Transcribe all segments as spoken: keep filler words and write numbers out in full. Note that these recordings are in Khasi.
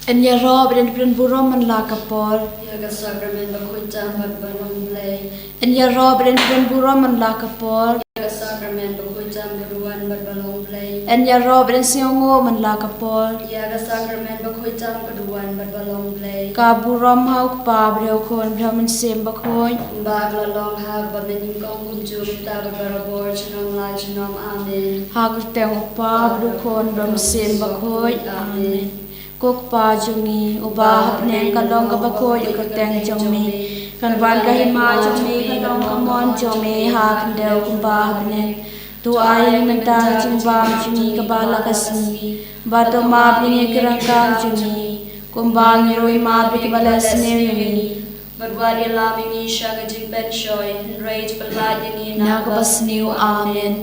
Yn ïaroh bad yn pynburom man la ka por. Ïa ka sakramen bakhuid tam bad ba long Blei. Yn ïaroh bad yn pynburom man la ka por. Ïa ka sakramen bakhuid tam ka duwan bad ba long Blei. Yn ïaroh bad yn sngewnguh man la ka por. Ïa ka sakramen bakhuid tam ka duwan bad ba long Blei. Ka burom ha u Kpa bad ha u Khun bad ha u Mynsiem Bakhuid. Kumba ka la long ha kaba mynnyngkong kumjuh mynta bad barabor junom la junom. Amen. Ha ka kyrteng u Kpa bad u Khun bad u Mynsiem Bakhuid. Amen. Ko Kpa jong ngi uba ha bneng, ka long kaba khuid ka kyrteng jong me. Kan wan ka hima jong me, ka long ka mon jong me ha khyndew kumba ha bneng. To ai ïa ngi mynta ka jingbam jong ngi kaba la ka sngi. Bad to map ïa ngi ki ryngkang jong ngi kumba ngi ruh ngi map ïa kiba leh sniew ïa ngi. Bad wat ïalam ïa ngi sha ka jingpynshoi, hynrei to pyllait ïa ngi na kaba sniew. Amen.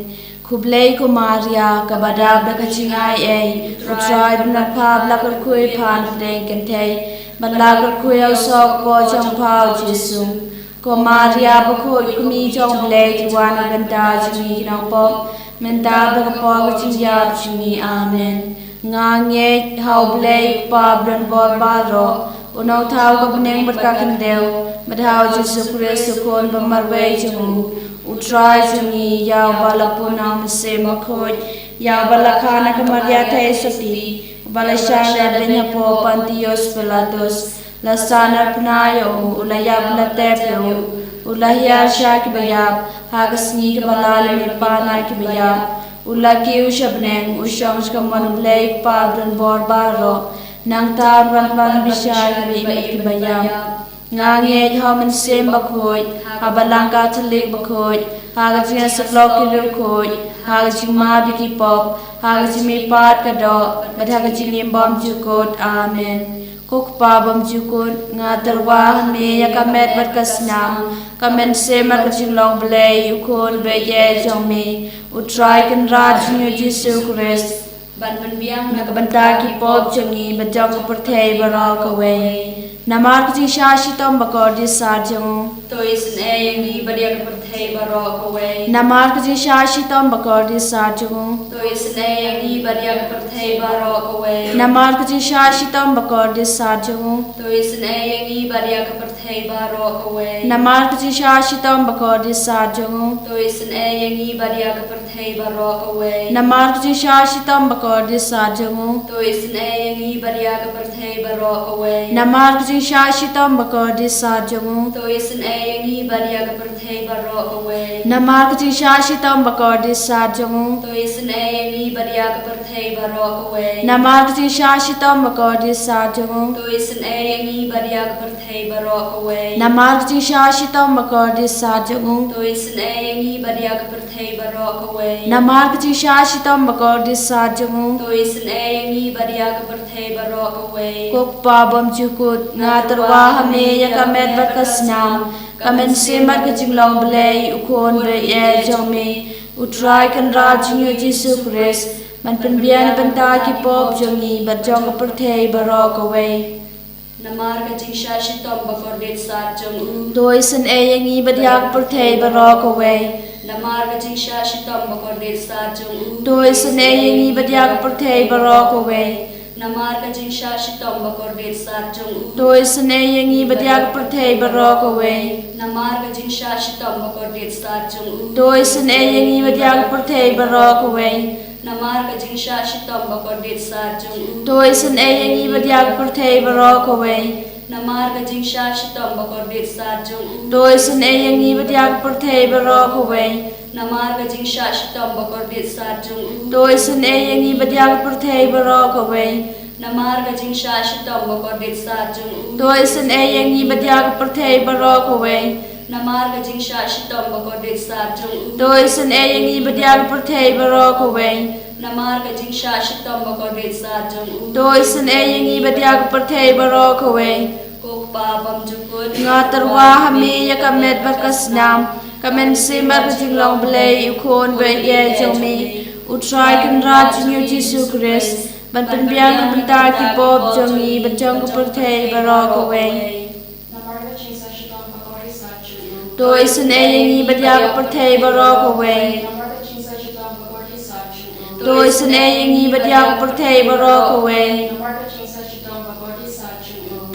Khublei ko Maria, kaba dap da ka jingaiei, u Trai u don bad pha, ba la kyrkhu ïa pha na pdeng kynthei, bad la kyrkhu ïa u soh ka kpoh jong pha u Jisu. Ko Maria bakhuid, kmie jong u Blei, to wan na ka bynta jong ngi ki nongpop, mynta bad ha ka por ka jingïap jong ngi. Amen. Nga ngeit ha u Blei u Kpa ba don bor baroh, u nongthaw ka bneng bad ka khyndew, bad ha u Jisu Khrist u Khun ba marwei jong u, u Trai jong ngi, ïa uba la pun na u Mynsiem Bakhuid, ïa uba la kha na ka Maria Theisotti, uba la shah leit ha poh Pontius Pilatus, la sahnarphna ïa u, u la ïap la tep ïa u, u la hiar sha kiba ïap, ha ka sngi kaba lai u la mihpat na kiba ïap, u la kiew sha bneng, u shong sha ka mon u Blei u Kpa ba don bor baroh, nangta un wan pan bishar ïa kiba im bad kiba ïap. Nga ngeit ha u Mynsiem Bakhuid, ha Balang Katholik bakhuid, ha ka jingïasyllok ki riewkhuid, ha ka jingmap ïa ki pop, ha ka jingmihpat ka doh, bad ha ka jingim bymjukut. Amen. Ko Kpa bymjukut, nga tyrwa ha me ïa ka met bad ka snam, ka mynsiem bad ka jinglong Blei, u Khun baieit jong me, u Trai Kynrad jong ngi u Jisu Khrist, ban pynbiang na ka bynta ki pop jong ngi bad jong ka pyrthei baroh kawei. Namar ka jingshah shitom bakordit sat jong u, to isynei ïa ngi bad ïa ka pyrthei baroh kawei. Namar ka jingshah shitom bakordit sat jong u, to isynei ïa ngi bad ïa ka pyrthei baroh kawei. Namar ka jingshah shitom bakordit sat jong u, to isynei ïa ngi bad ïa ka pyrthei baroh kawei. Namar ka jingshah shitom bakordit sat jong u, to isynei ïa ngi bad ïa ka pyrthei baroh kawei. Namar ka jingshah shitom bakordit sat jong u, to isynei ïa ngi bad ïa ka pyrthei baroh kawei. Namar ka jingshah shitom bakordit sat jong u, to isynei ïa ngi bad ïa ka pyrthei baroh kawei. Namar ka jingshah shitom bakordit sat jong u, to isynei ïa ngi bad ïa ka pyrthei baroh kawei. Namar ka jingshah shitom bakordit sat jong u, to isynei ïa ngi bad ïa ka pyrthei baroh kawei. Namar ka jingshah shitom bakordit sat jong u, to isynei ïa ngi bad ïa ka pyrthei baroh kawei. Namar ka jingshah shitom bakordit sat jong u, to isynei ïa ngi bad ïa ka pyrthei baroh kawei. Ko Kpa bymjukut, nga tyrwa ha me ïa ka met bad ka snam, ka mynsiem bad ka jinglong Blei, u Khun baieit jong me, u Trai Kynrad jong ngi u Jisu Khrist, ban pynbiang na ka bynta ki pop jong ngi bad jong ka pyrthei baroh kawei. Namar ka jingshah shitom bakordit sat jong u, to isynei ïa ngi bad ïa ka pyrthei baroh kawei. Namar ka jingshah shitom bakordit sat jong u, to isynei ïa ngi bad ïa ka pyrthei baroh kawei. Namar ka jingshah shitom bakordit sat jong u, to isynei ïa ngi bad ïa ka pyrthei baroh kawei. Namar ka jingshah shitom bakordit sat jong u, to isynei ïa ngi bad ïa ka pyrthei baroh kawei. Namar ka jingshah shitom bakordit sat jong u, to isynei ïa ngi bad ïa ka pyrthei baroh kawei. Namar ka jingshah shitom bakordit sat jong u, to isynei ïa ngi bad ïa ka pyrthei baroh kawei. Namar ka jingshah shitom bakordit sat jong u, to isynei ïa ngi bad ïa ka pyrthei baroh kawei. Namar ka jingshah shitom bakordit sat jong u, to isynei ïa ngi bad ïa ka pyrthei baroh kawei. Namar ka jingshah shitom bakordit sat jong u, to isynei ïa ngi bad ïa ka pyrthei baroh kawei. Namar ka jingshah shitom bakordit sat jong u, to isynei ïa ngi bad ïa ka pyrthei baroh kawei. Ko Kpa bymjukut, nga tyrwa ha me ïa ka met bad ka snam, ka mynsiem bad ka jinglong Blei, u Khun baieit jong me, u Trai Kynrad jong ngi u Jisu Khrist, ban pynbiang na ka bynta ki pop jong ngi bad jong ka pyrthei baroh kawei. Namar ka jingshah shitom bakordit sat jong u, to isynei ïa ngi bad ïa ka pyrthei baroh kawei. Namar ka jingshah shitom bakordit sat jong u, to isynei ïa ngi bad ïa ka pyrthei baroh kawei. Namar ka jingshah shitom bakordit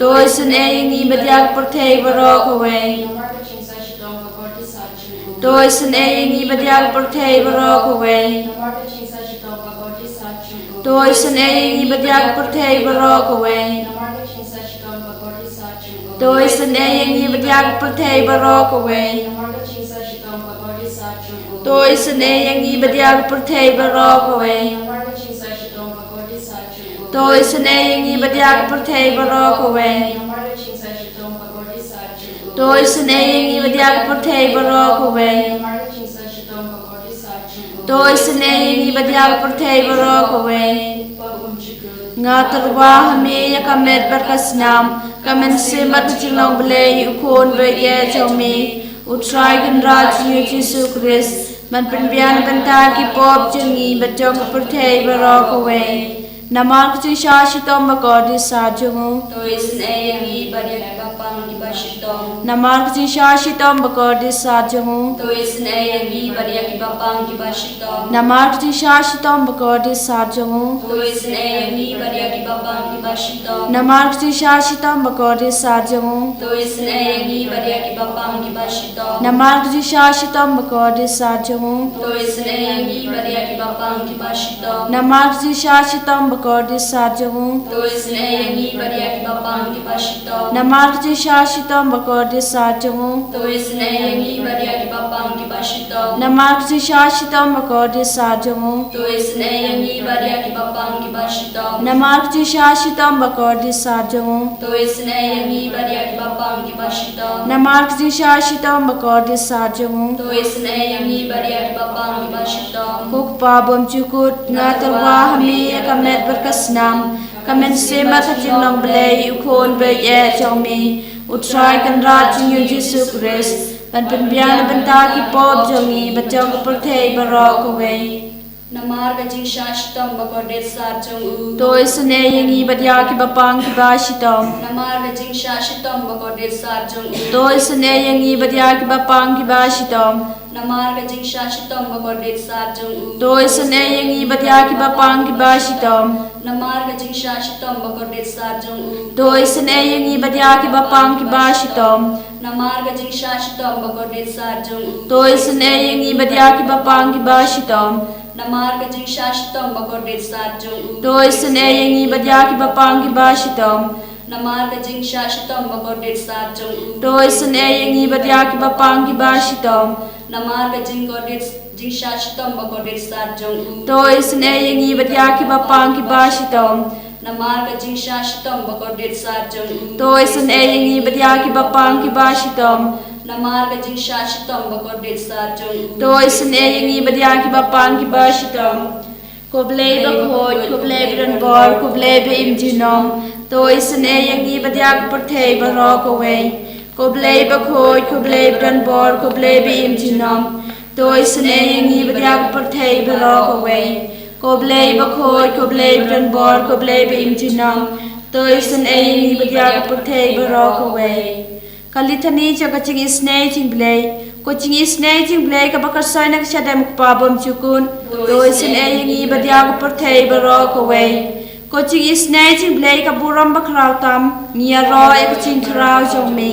To isynei ïa ngi bad ïa ka pyrthei baroh kawei. Namar ka jingsah shitom bakordit sat jong u. To isynei ïa ngi bad ïa ka pyrthei baroh kawei. Namar ka jingsah shitom bakordit sat jong u. To isynei ïa ngi bad ïa ka pyrthei baroh kawei. Namar ka jingsah shitom bakordit sat jong u. To isynei ïa ngi bad ïa ka pyrthei baroh kawei. Namar ka jingsah shitom bakordit sat jong u. To isynei ïa ngi bad ïa ka pyrthei baroh kawei. Namar ka jingsah shitom bakordit sat jong u. To isynei ïa ngi bad ïa ka pyrthei baroh kawei. Namar ka jingsah shitom bakordit sat jong u. To isynei ïa ngi bad ïa ka pyrthei baroh kawei. Namar ka jingsah shitom bakordit sat jong u. To isynei ïa ngi bad ïa ka pyrthei baroh kawei. Pop um jukut. Nga tyrwa ha me ïa ka met bad ka snam, ka mynsiem bad ka jinglong Blei, u Khun ba ïeit jong me, u Trai Kynrad jong ngi u Jisu Khrist, ban pynbiang na bynta ki pop jong ngi bad jong ka pyrthei baroh kawei. Namar ka jingshah shitom bakordit sat jong u. To isynei ïa ngi bad ïa kiba pang kiba shitom. Namar ka jingshah shitom bakordit sat jong u. To isynei ïa ngi bad ïa kiba pang kiba shitom. Namar ka jingshah shitom bakordit sat jong u. To isynei ïa ngi bad ïa kiba pang kiba shitom. Namar ka jingshah shitom bakordit sat jong u. To isynei ïa ngi bad ïa kiba pang kiba shitom. Namar ka jingshah shitom bakordit sat jong u. To isynei ïa ngi bad ïa kiba pang kiba shitom. Namar ka jingshah shitom bakordit sat jong u. To isynei ïa ngi bad ïa kiba pang kiba shitom. Namar ka jingshah shitom bakordit sat jong u. To isynei ïa ngi bad ïa kiba pang kiba shitom. Namar ka jingshah shitom bakordit sat jong u. To isynei ïa ngi bad ïa kiba pang kiba shitom. Namar ka jingshah shitom bakordit sat jong u. To isynei ïa ngi bad ïa kiba pang kiba shitom. Namar ka jingshah shitom bakordit sat jong u. To isynei ïa ngi bad ïa kiba pang kiba shitom. Ko Kpa bymjukut, nga tyrwa ha me ïa ka met bad ka snam, ka mynsiem bad ka jinglong Blei, u Khun ba ïeit jong me, u Trai Kynrad jong ngi u Jisu Khrist, ban pynbiang na bynta ki pop jong ngi bad jong ka pyrthei baroh kawei. Namar ka jingshah shitom bakordit sat jong u. To isynei ïa ngi bad ïa kiba pang kiba shitom. Namar ka jingshah shitom bakordit sat jong u. To isynei ïa ngi bad ïa kiba pang kiba shitom. Namar ka jingshah shitom bakordit sat jong u. To isynei ïa ngi bad ïa kiba pang kiba shitom. Namar ka jingshah shitom bakordit sat jong u. To isynei ïa ngi bad ïa kiba pang kiba shitom. Namar ka jingshah shitom bakordit sat jong u. To isynei ïa ngi bad ïa kiba pang kiba shitom. Namar ka jingshah shitom bakordit sat jong u. To isynei ïa ngi bad ïa kiba pang kiba shitom. Namar ka jingshah shitom bakordit sat jong u. To isynei ïa ngi bad ïa kiba pang kiba shitom. Namar ka jingkordit, jingshah shitom bakordit sat jong u. To isynei ïa ngi bad ïa kiba pang kiba shitom. Namar ka jingshah shitom bakordit sat jong u. To isynei ïa ngi bad ïa kiba pang kiba shitom. Namar ka jingshah shitom bakordit sat jong u. To isynei ïa ngi bad ïa kiba pang kiba shitom. Ko Blei bakhuid, ko Blei badonbor, ko Blei ba im junom. To isynei ïa ngi bad ïa ka pyrthei baroh kawei. Ko Blei bakhuid, ko Blei badonbor, ko Blei ba im junom. To isynei ïa ngi bad ïa ka pyrthei baroh kawei. Ko Blei bakhuid, ko Blei badonbor, ko Blei ba im junom. To isynei ïa ngi bad ïa ka pyrthei baroh kawei. Ka Litany jong ka jingisynei jong u Blei. Ko jingisynei jong u Blei kaba kyrsoi na ka shadem u Kpa bymjukut, to isynei ïa ngi bad ïa ka pyrthei baroh kawei. Ko jingisynei jong u Blei ka burom bakhraw tam, ngi ïaroh ïa ka jingkhraw jong me.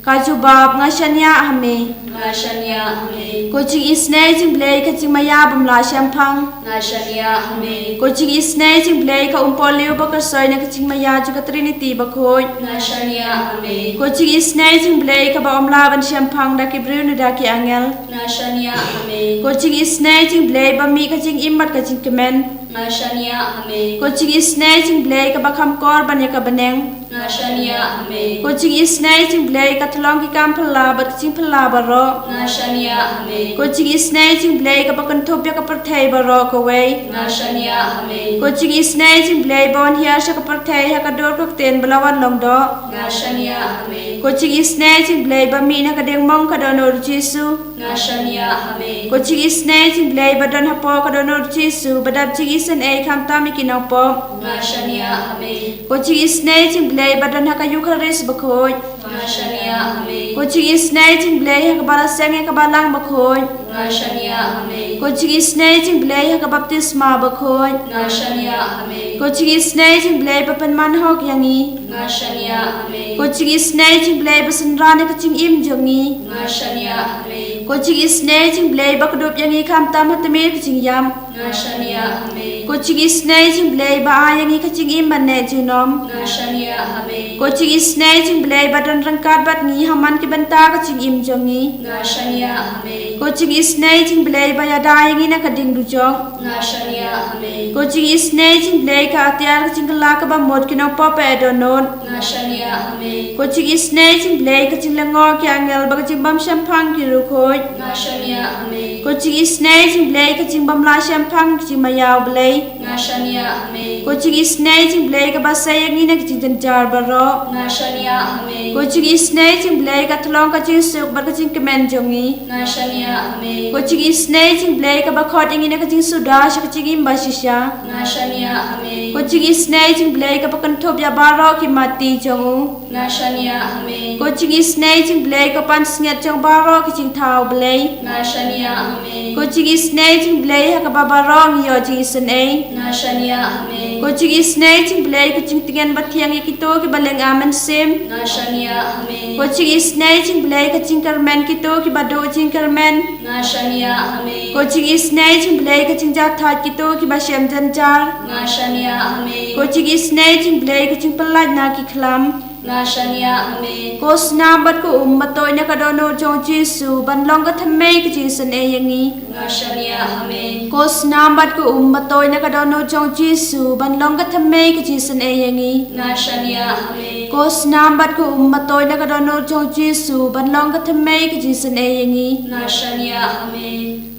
Ka jubab: Nga shaniah ha me. Nga shaniah ha me. Ko jingisynei jong u Blei ka jingmaïa bym lah shemphang. Nga shaniah ha me. Ko jingisynei jong u Blei ka umpohliew ba kyrsoi na ka jingmaïa jong ka Trinity bakhuid. Nga shaniah ha me. Ko jingisynei jong u Blei kaba ym lah ban shemphang da ki briew ne da ki angel. Nga shaniah ha me. Ko jingisynei jong u Blei ba mih ka jingim bad ka jingkmen. Nga shaniah ha me. Ko jingisynei jong u Blei kaba kham kor ban ïa ka bneng. Nga shaniah ha me. Ko jingisynei jong u Blei ka tyllong ki kam phylla bad ka jingphylla baroh. Nga shaniah ha me. Ko jingisynei jong u Blei kaba kynthup ïa ka pyrthei baroh kawei. Nga shaniah ha me. Ko jingisynei jong u Blei ba wan hiar sha ka pyrthei ha ka dur ka ktien ba la wan long doh. Nga shaniah ha me. Ko jingisynei jong u Blei ba mih na ka diengmong ka dohnud u Jisu. Nga shaniah ha me. Ko jingisynei jong u Blei ba don hapoh ka dohnud u Jisu, ba dap jingisynei khamtam ïa ki nongpop. Nga shaniah ha me. Ko jingisynei jong u Blei ba don ha ka Eukharist bakhuid. Nga shaniah ha me. Ko jingisynei jong u Blei ha kaba la seng ïa ka balang bakhuid. Nga shaniah ha me. Ko jingisynei jong u Blei ha ka baptisma bakhuid. Nga shaniah ha me. Ko jingisynei jong U Blei ba pynman hok ïa ngi. Nga shaniah, amen. Ko jingisynei jong U Blei ba synran ïa ka jingim jong ngi. Nga shaniah, amen. Ko jingisynei jong U Blei ba kdup ïa ngi khamtam ha tmier ka jingïap. Nga shaniah, amen. Ko jingisynei jong U Blei ba ai ïa ngi ka jingim ban neh junom. Nga shaniah, amen. Ko jingisynei jong U Blei ba don ryngkat bad ngi ha man ki bynta ka jingim jong ngi. Nga shaniah, amen. Ko jingisynei jong U Blei ba ïada ïa ngi na ka ding dujok. Nga shaniah, amen. Ko jingisynei jong U Blei ka atiar ka jingkylla kaba mut ki nongpop ba dohnud. Nga shaniah, amen. Ko jingisynei jong U Blei ka jinglyngngoh ki angel bad ka jingbymshemphang ki riewkhuid. Nga shaniah, amen. Ko jingisynei jong U Blei ka jingbymlah shemphang ka jingmaïa U Blei. Nga shaniah, amen. Ko jingisynei jong U Blei kaba sei ïa ngi na ka jingjynjar baroh. Nga shaniah, amen. Ko jingisynei jong U Blei ka tyllong ka jingsuk bad ka jingkmen jong ngi. Nga shaniah, amen. Ko jingisynei jong U Blei kaba khot ïa ngi na ka jingsuda sha ka jingim bashisha. Nga shaniah, amen. Ko jingisynei jong U Blei kaba kynthup ïa baroh ki matti jong u. Nga shaniah, amen. Ko jingisynei jong U Blei ka pansngiat jong baroh ki jingthaw Blei. Nga shaniah, amen. Ko jingisynei jong U Blei ha kaba baroh ngi ïoh jingisynei. Nga shaniah, amen. Ko jingisynei jong U Blei ka jingtngen bathiang ïa kito kiba lyngba mynsiem. Nga shaniah, amen. Ko jingisynei jong U Blei ka jingkyrmen kito kiba duh jingkyrmen. Nga shaniah, amen. Ko jingisynei jong U Blei ka jingjahthait kito kiba shem jynjar. Nga shaniah, amen. Ko jingisynei jong U Blei ka jingpyllait na ki khlam. Nga shaniah, amen. Ko snam bad ko um ba tuid na ka dohnud jong U Jisu ban long ka thymmei ka jingisynei ïa ngi. Nga shaniah, amen. Ko snam bad ko um ba tuid na ka dohnud jong U Jisu ban long ka thymmei ka jingisynei ïa ngi. Nga shaniah, amen. Ko snam bad ko um ba tuid na ka dohnud jong U Jisu ban long ka thymmei ka jingisynei ïa ngi. Nga shaniah, amen.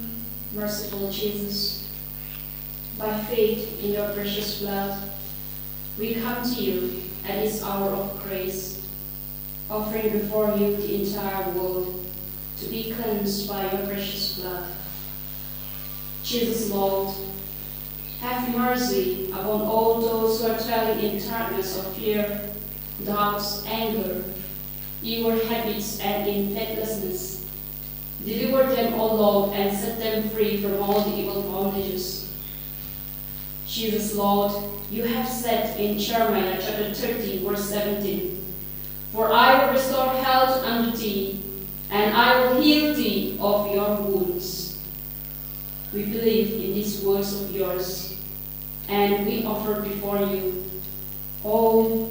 Merciful Jesus, by faith in your precious blood, we come to you at this hour of grace, offering before you the entire world to be cleansed by your precious blood. Jesus Lord, have mercy upon all those who are dwelling in darkness of fear, doubts, anger, evil habits, and in faithlessness. Deliver them, O Lord, and set them free from all the evil bondages. Jesus, Lord, you have said in Jeremiah chapter thirty, verse seventeen, "For I will restore health unto thee, and I will heal thee of your wounds." We believe in these words of yours, and we offer before you all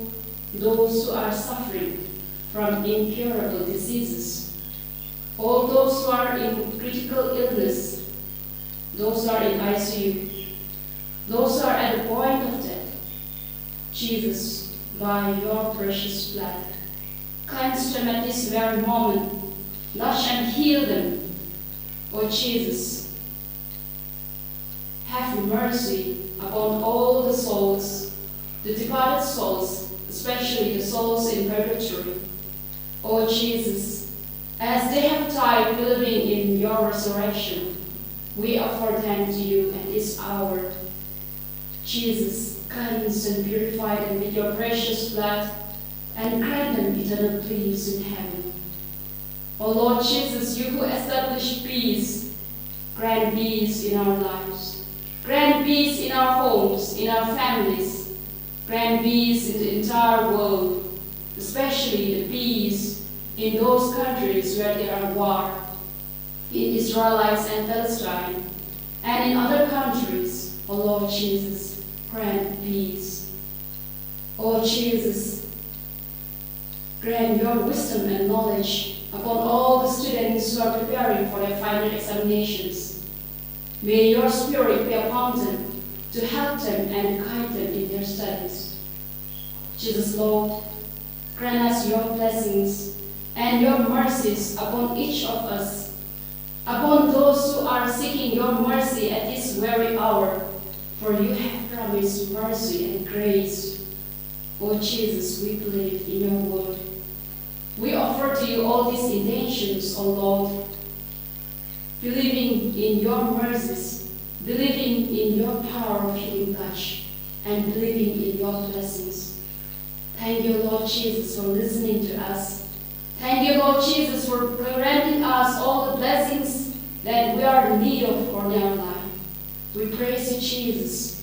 those who are suffering from incurable diseases, all those who are in critical illness, those who are in I C U, those who are at the point of death. Jesus, by your precious blood, cleanse them at this very moment. Touch and heal them. O Jesus, have mercy upon all the souls, the departed souls, especially the souls in purgatory. O Jesus, as they have died believing in your resurrection, we offer them to you at this hour. Jesus, cleanse and purify them with your precious blood and grant them eternal peace in heaven. O Lord Jesus, you who establish peace, grant peace in our lives. Grant peace in our homes, in our families. Grant peace in the entire world, especially the peace in those countries where there are war, in Israelites and Palestine, and in other countries. O Lord Jesus, grant peace. O Jesus, grant your wisdom and knowledge upon all the students who are preparing for their final examinations. May your spirit be upon them to help them and guide them in their studies. Jesus, Lord, grant us your blessings and your mercies upon each of us, upon those who are seeking your mercy at this very hour, for you have promised mercy and grace. O Jesus, we believe in your word. We offer to you all these intentions, O Lord, believing in your mercies, believing in your power of healing touch, and believing in your blessings. Thank you, Lord Jesus, for listening to us. Thank you, Lord Jesus, for granting us all the blessings that we are in need of for our life. We praise you, Jesus.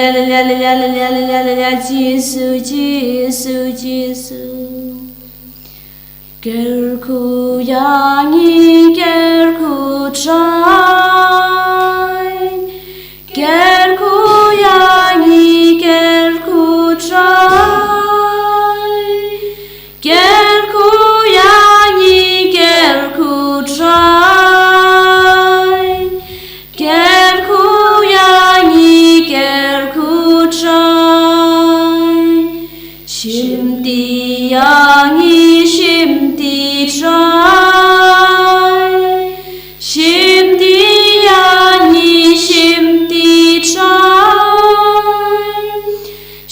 Jisu, Jisu, Jisu. Kyrkhu ïa ngi, kyrkhu Trai. Kyrkhu ïa ngi, kyrkhu Trai. Kyrkhu ïa ngi, kyrkhu Trai. Kyrkhu ïa ngi, kyrkhu Trai. Shimti ïa ngi, shimti Trai. Shimti ïa ngi, shimti Trai.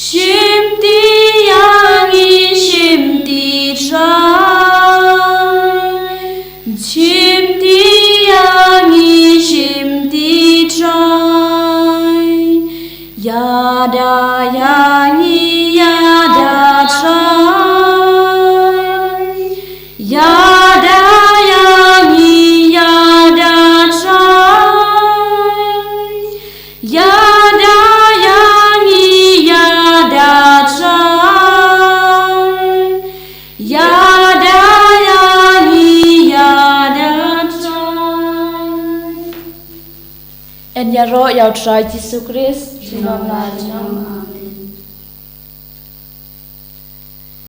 Shimti ïa ngi, shimti Trai. Shimti ïa ngi, shimti Trai. Ïada ïa ngi, ïada Trai. Ïada ïa ngi, ïada Trai. Ïada ïa ngi, ïada Trai. Ïada ïa ngi, ïada Trai. Yn ïaroh ïa u Trai Jisu Khrist. Junom la junom.